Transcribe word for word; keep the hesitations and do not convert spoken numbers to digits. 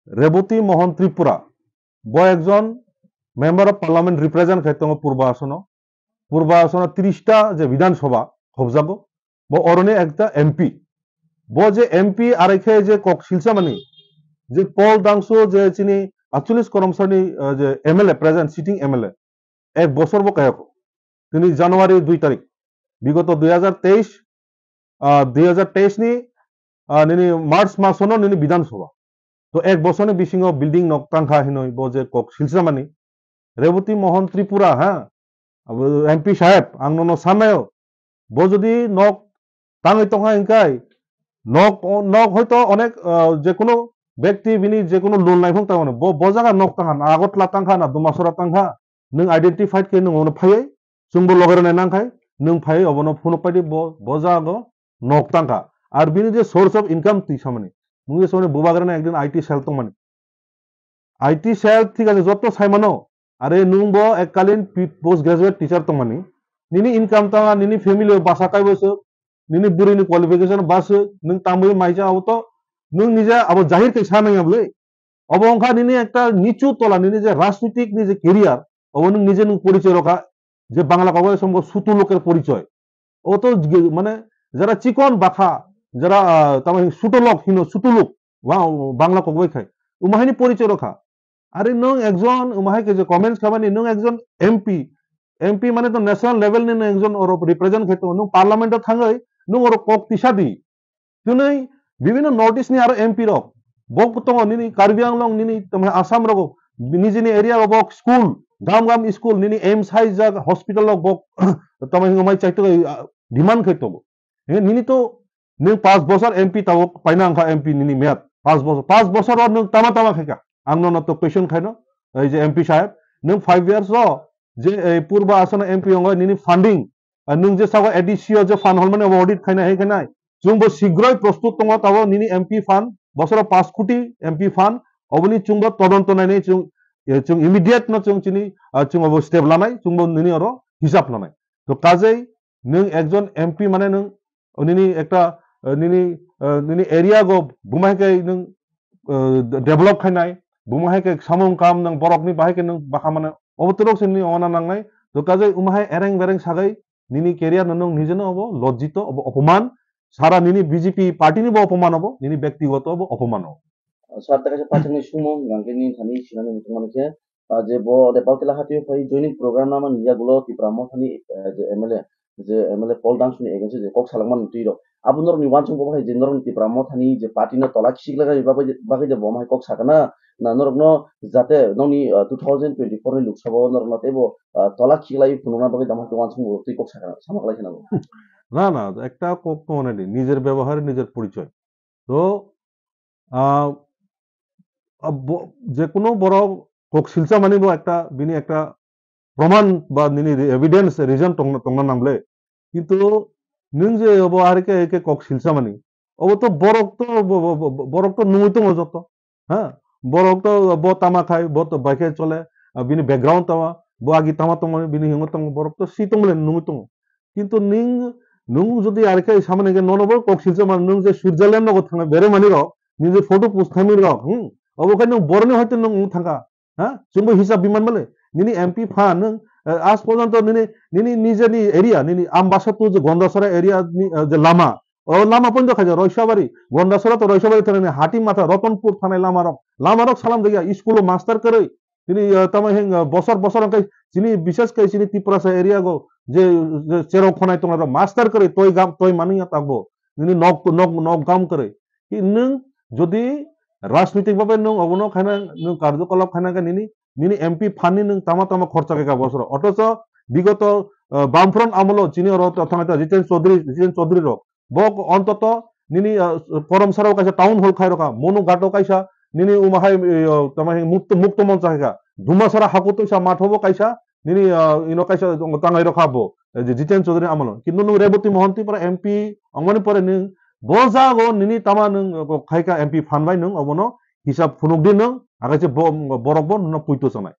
Reboti Mohan Tripura, bo ekjon member of parliament represent khai tongo Purba Asono. Purba Asono tris ta je Bidhan Sabha khobjago, bo oroni ekta M P. Bo je M P arai khe je kok silsa mani, je Paul Dangso je chini atchollis Koromsarni, eh, je M L A present, sitting M L A, ek bosor bo kayakho. Tini January dui tarik, bigoto dui hajar teis, ah, dui hajar teis ni, ah, nini March masono nini Bidhan Sabha. To ek bosorni bisingo building nok tangkha hinoi bo je kok silsa mani. Reboti Mohan Tripura, ha? Abo M P saheb, ang nono sanayo. Bo jodi nok tangwi tongkha hinkai, nok, nok hoito onek, ah, jekono bekti bini jekono loan naiphung tangmani. Bo, bo jaga nok tangkha, na Agartala tangkha, na Dumasora tangkha, nwng identified khe nwng ono phaiwi, chwngbo loge rwnai nangkhai, nwng phaiwi obono phunuk paidi bo, bo jago nok tangkha. Ar bini je source of income twi samani, nwng je samani bubagrana ekdin I T cell tongmani. I T cell thik ase, joto saimano. Are nwng bo ekkalin pi-, post graduate teacher tongmani. Nini income tanga, nini family o basa kaibo se, nini bwrwi ni qualification ba se, nwng tamwi maija abo to, nwng nije abo jahir kai sa nangya bwle. Obo wngkha nini ekta nichu tola, nini je rajnitik ni je career, obo nwng nije nwng porichoi rokha, je Bangla kobo songbo sutu loker porichoi. O to ge-, mane jara chikon bakha, jara, ah, tamo hin sutu lok hino, sutu lok, wa-, Bangla kobo khai. Umahini porichoi rokha. Are nwng ekjon, umahai ke je comments khabani, nwng ekjon M P, M P mane to national level ni nwng ekjon oro represent khai tongo, nwng parliament o thangwi, nwng oro kok tisa di. Twnwi bibinno North East ni aro M P rok, bo tongo nini Karbi Anglong, nini tamo Assam rogo, nijini area o bo school, gam gam school, nini M S hai jak hospital rok bo tamo hingo mai chaito, ah, demand khai tongo. He, nini to, nwng pas bosor M P tabo paina wngkha M P nini meyad. Pas bosor, pas bosor o nwng tama tama khaikha. Ang nono to question khaino, ei je M P saheb, nwng five years o je ei Purba Asono M P wngwi nini funding, ah, nwng je sago A D C o je fund hwnmani obo audit khainai hai khainai. Chwngbo sigroi prostut tongo tabo nini M P fund, bosoro pas koti M P fund, oboni chwngbo todonto nainai chwng, eh, chwng immediate no chwng chini, ah, chwng obo step lanai, chwngbo nini oro hisab lanai. To kajei nwng ekjon M P mane nwng nini ekta, eh, nini, eh, nini area go buma hai khe nwng, eh, de-, develop khainai, buma hai khe samung kam nwng borokni bahai khe nwng bakha mane obo twrok se nini ongna nangnai. To kajei umahai ereng bereng sagai nini career no nwng nijeno obo lojjito, obo opoman, sara nini B J P party ni bo opoman obo, nini bektigoto obo opoman obo. Sir, ta kaisa paithakni sumung, hingkha khe nini thani sinani muchung mani khe, ah, je bo Nepal tila hatio phai joining program nama ni yagulo Tipra Mothani, eh, je M L A, je M L A Paul Dangsuni against je kok salangma nutwi rok. Abo norokni uansukmung bo hai je norokni Tipra Mothani je party no tola khichiklai bagwi, bagwi je bo hai kok sakana, na norokno jate nokni, ah, two thousand twenty-four ni Lok Sabha o norokno teibo, ah, tola khiklai phunukna bagwi dama khe uansukmung bo twi kok sakana, sama klai kheno bo. Na, na, ekta kok tongmani di, nijer byabohar, nijer porichoy. To, ah, ah, bo-, je kono borok kok silsa mani bo ekta, bini ekta proman ba nini re-, evidence, reason tongna, tongna nangle. Kintu nwng je obo arike, arike kok silsa mani, obo to borok to, bo-, bo-, bo-, bo-, borok to nungwi tongo joto. Ha? Borok to bo tama khai, bo to bai khai chole, ah, bini background tama, bo agi tama tongmani, bini hingo tongo, borok to si tongmani nungwi tongo. Kintu ning, nung jodi arikhe samani khe nono bo kok silsa man, nung je Switzerland nogo thangna bere mani rok, nini je photo post khaimani rok, hmm? Obo khe nung boroni hoite nung wng thangkha, ha? Chwngbo hisab biman bale, nini M P phan nung, eh, aaj porjonto nini, nini nijeni area, nini Ambasa to je Gondasara area ni, eh, je lama, o lama pointo khaja Roisabari, Gondasara to Roisabari thangnani hati matha Ratanpur thangnai lama rok, lama rok salam jagya, school o master kwrwi, tini, ah, tamo hing, ah, bosor bosor hwnkhe chini, bishes khe chini Tiprasa area go je, je cherok khonai tongnai rok master kwrwi toi gam, toi manwi ya takbo. Nini nok, nok, nok gam kwrwi. Ki nwng jodi rajnitik babe nwng obono khaina, nwng karjokolap khaina khe nini, nini M P phan ni nwng tama tama khorcha khe ka bosoro. Othocho bigoto, ah, Bamfront amolo chini oro thangnai ta Jiten Chaudhary, Jiten Chaudhary rok. Bo ontoto nini, ah, Koromsarao kaisa town hall khai rokha, Monu Ghato kaisa, nini umahai, eh, tamo hing mukto, mukto moncha hai kha. Dumasara hakutuisa mathobo kaisa, nini, ah, ino kaisa tangai rokha bo, eh, je Jiten Chaudhary amolo. Kintu nung Reboti Mohan Tripura M P ongmani pore nung bo jago nini tama nung khai kha M P phan bai nung obono hisab phunuk di nung, agaise bo, borok bo nono puito chanai.